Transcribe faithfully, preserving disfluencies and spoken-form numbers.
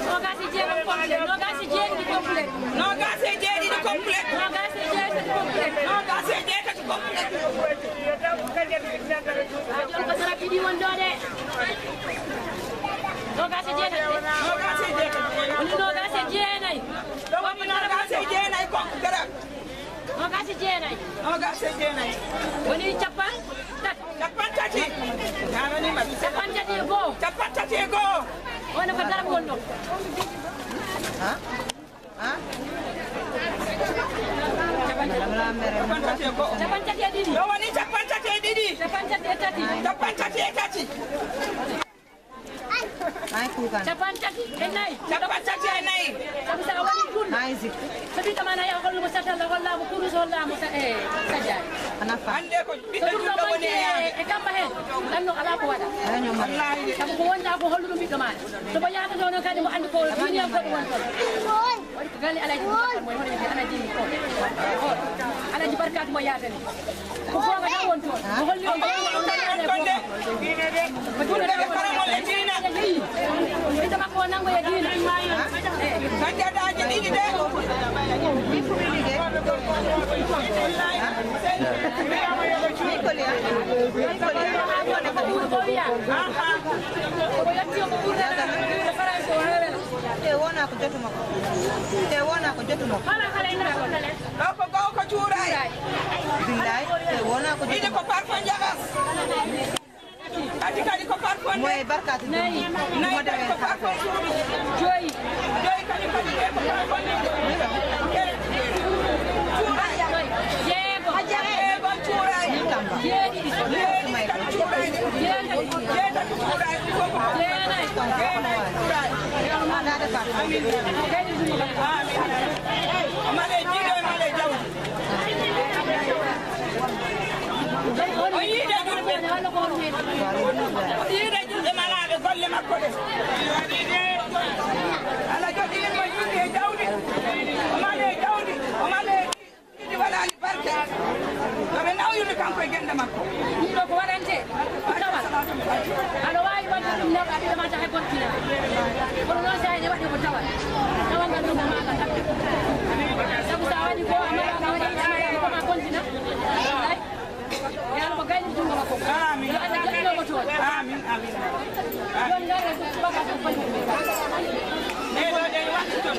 Noogaas e jeegom complet. Noogaas e jeeɗiɗi complet. Noogaas e jeeɗiɗi complet. Noogaas e jeetati complet. Noogaas e jeetati complet. Haa jooni ko dara ɗiɗi woni ɗo de. Noogaas e jeetati. Noogaas e jeetati. Woni noogaas e jeenayi. Ɗo woni noogaas e jeenayi ko dara. Noogaas e jeenayi. Noogaas e jeenayi. Woni capan tati. Capan tati. Nanani ma. Capan tati e goo. Capan tati e goo. Woni ko dara woni ɗo. Ha? Ha? Capan tati e goo. Capan tati e ɗiɗi. Ɗo woni capan tati e ɗiɗi. Capan tati e tati. Capan tati e tati. Ay, kuukan. Capan tati e nayi. Capan tati e nayi. Sabu so a woni julɗo. Ay, zik. So ɓiɗɗo ma na yaha hollumo satalla, hollaamo kurus, hollaamo sa-, e sajjaade. Ana fa. Hannde ko ɓiɗɗo julɗo woni e yaade. E kamma heen, ɗanno alaa ko waɗa. Ay, ñoom. Wallaahi de. Sabu ko wonɗaa ko holluɗo ɓiɗɗo ma. So mo yaata ɗo noon kadi mo anndi ko diiniyam goɗɗo woni toon. Waɗi ko galle Alaaji Boubacar Moy, hono wi'etee Alaaji Ko. Ko Alaaji Barkaatu mo yaatani. Ko goonga tan woni toon. Ko holli on ko ɗum ɗo ɗaɗe ko. Ko ɗum ɗo ɗaɗe ko. Ɓiɗɗo makko o nanngoya diina. Sajjadaaji ɗiɗi de. Ko yetti o ko ɓurɗo France o rewela. Te wona ko joto makko. Te wona ko joto makko. Ɗo ko goo ko cuuraay. Billaay, te wona ko joto makko. Ɗiɗi ko parfum jaɓas. Tati kadi ko parfum. Moye barkaati. Nayi. Nayi kadi ko parfum suudu. Joyi. Joyi kadi kadi ko parfum. Cuuraay. Jeego. Jeego cuuraay. Jeeɗiɗi. Jeeɗiɗi kadi cuuraay. Jeetati. Jeetati cuuraay. Jeenayi. Jeenayi cuuraay. Amin. Amin. Male jiiɗo e male jawdi. O yiide julɓe. O yiide julɓe malaaɓe golle makko ɗe. Ala joɗɗinirmo julɓe e jawdi. O male e jawdi. O male e ɗiɗi waɗaani barke. Yo ɓe nawyude kanko e gennde makko. Ɗum ɗo ko waɗante. Tawa. Aɗa waawi waɗde ɗum newɗa ɓiɗɗo ma tawa e gortina. Kono noon so a ene waɗi ko tawat. Tawa ngal ɗum ko maa ngal haɓɓi. Sabu so a waɗi ko a mala, a waɗi ko ma kontina. Ay. Yo Allah gayni junngo makko. Amin. Yo Allah jaɓino mo toon. Amin, amin. Yo Allah gayni junngo makko. Ɗee ɗoo ɗe waɗi toon.